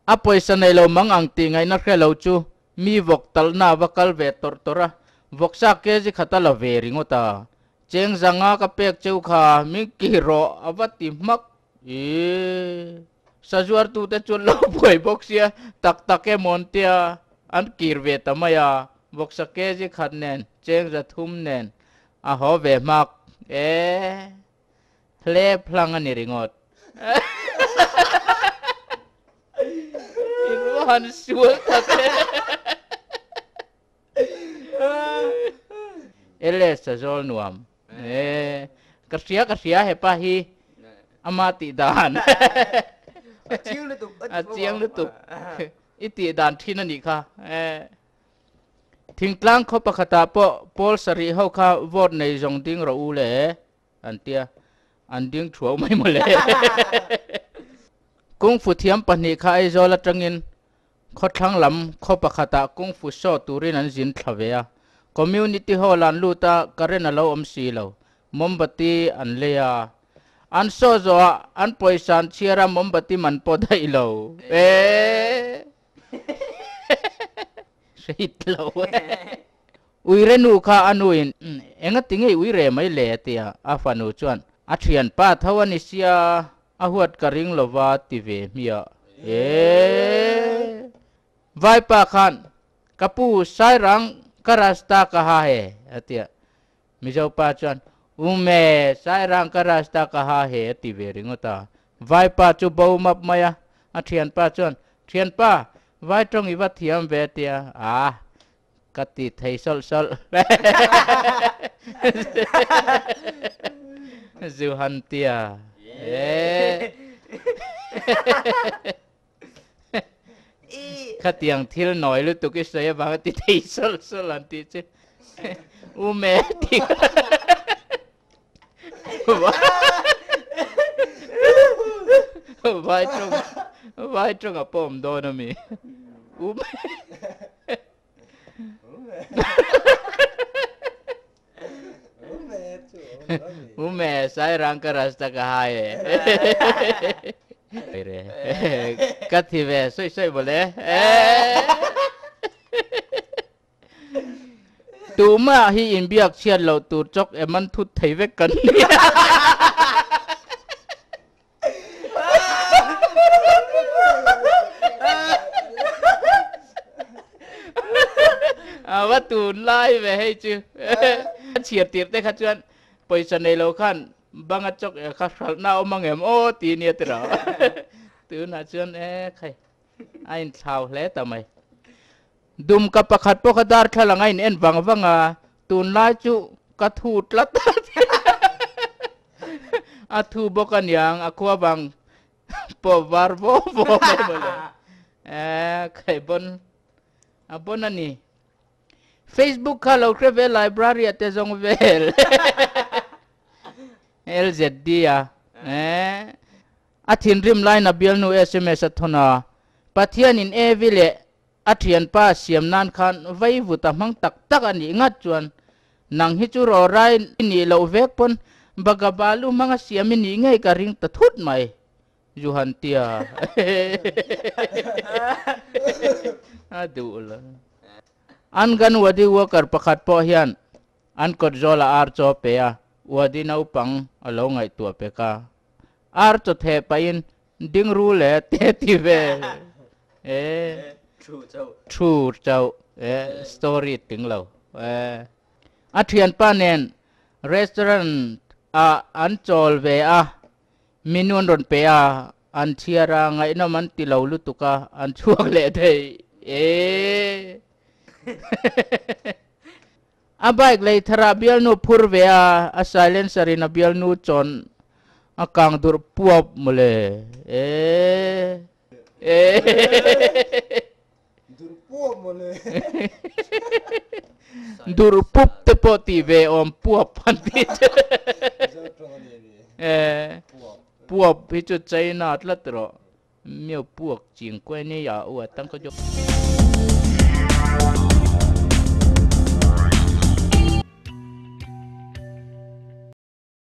A pawisa nei lo mang ang tih ngaihna hre lo chu mi vawk talhna a va kal ve tawrh tawrh a, vawksa kg khat a la ve ringawt a. Cheng zanga ka pek cheu kha min ki rawh a va ti hmak. Ih, sazuartute chuan lo buai bawk sia, tak tak emaw an tia, an kir ve ta mai a, vawksa kg khat nen, cheng 300 nen a haw ve hmak. E. Hlep hlang a ni ringawt. In va han sual tak e. LS a zawl nuam. E ka hria ka hria hepa hi ama tih dan. A chiang lutuk. A chiang lutuk. I tih dan thin a nih kha. E Thingtlang khaw pakhatah pawh pawl sarih ho kha vote nei zawng ding rawh u le an tia, an ding thuau mai mawle. Kungfu thiam pahnih kha Aizawl atangin khawthlang lam khaw pakhatah kungfu show turin an zin thla ve a. Community hall an lut a, current a lo awm si lo. Mombati an lei a. An show zawhah an pawisa an chhiar a, mombati man pawh daih lo. Eee! Hre lo e. Uire nu kha a nuin enga ti ngei uire mai le a ti a, a fanu chuan a thianpa tho a ni sia a huat ka ring lova ti ve hmiah e. Vaipa khan ka pu Sairang ka rasta ka ha he a ti a, Mizo pa chuan Ume Sairang ka rasta ka ha he a ti ve ringawt a. Vaipa chu bo map mai a, a thianpa chuan, Thianpa, vai tawng i va thiam ve tia a, ka ti thei sawlh sawlh. Zu han tia e. Khatiang thil nawi lutuk i sawi avang a ti thei sawlh sawlh an tih chu. Ume ti. Vai tawng vai tawng a pawm dawn a mi. Ume. Ume sai rang ka rasta ka hai e. Re. Ka thi ve soi soi bole. Tumah hi inbiak chhiat loh tur chawk em an thut thei vek kan ni. A va tun lai ve hei chu. A chhiar tir te kha chuan pawisa nei lo khan banga chawk kha hralhna a awm ang em aw ti nia tiraw. Tunah chuan e khai a inthlau hle ta mai. Dum ka pakhat pawh kha darthlalang a in en vang vang a, tunlai chu ka thu tlat a ti. A thu bawk a niang, a khua vang pawh var vo vo mai mawle. Eh, khai bon, a bon a ni. Facebook kha lo hre ve library a te zawng vel. LZD a. Eh. A thinrim lain a bialnu sms a thawn a, Pathianin Evi leh a thianpa siam nan khan vaivut a hmang tak tak a nih ngat chuan nang hi chu rawrai i nih loh vek pawn Bagabalu hmanga siam i nih ngei ka ring ta thut mai Johan tia a duh lo. Anganwadi worker pakhat pawh hian an kawt zawla ar chaw pe a, wadi naupang a lo ngaihtuah pek a. Ar chaw theh pahin ding ru le te ti ve e. Thu chauh e story tling lo e. A thianpa nen restaurant ah an chawl ve a, menu an rawn pe a, an chhiar a, ngaihnawm an ti lo lutuk a, an chhuak leh thei e. A bike lei tharah bialnu phur ve a, a silencer in a bialnu chawn a kang durh puap mawle. Eeh. Eeh. Durh puap mawle. Durh pup te pawh tih ve awm puap an tih chu. Eeh. Puap hi chu China tlat rawh. Miau puak ching kuai nei a u a tang ka jo.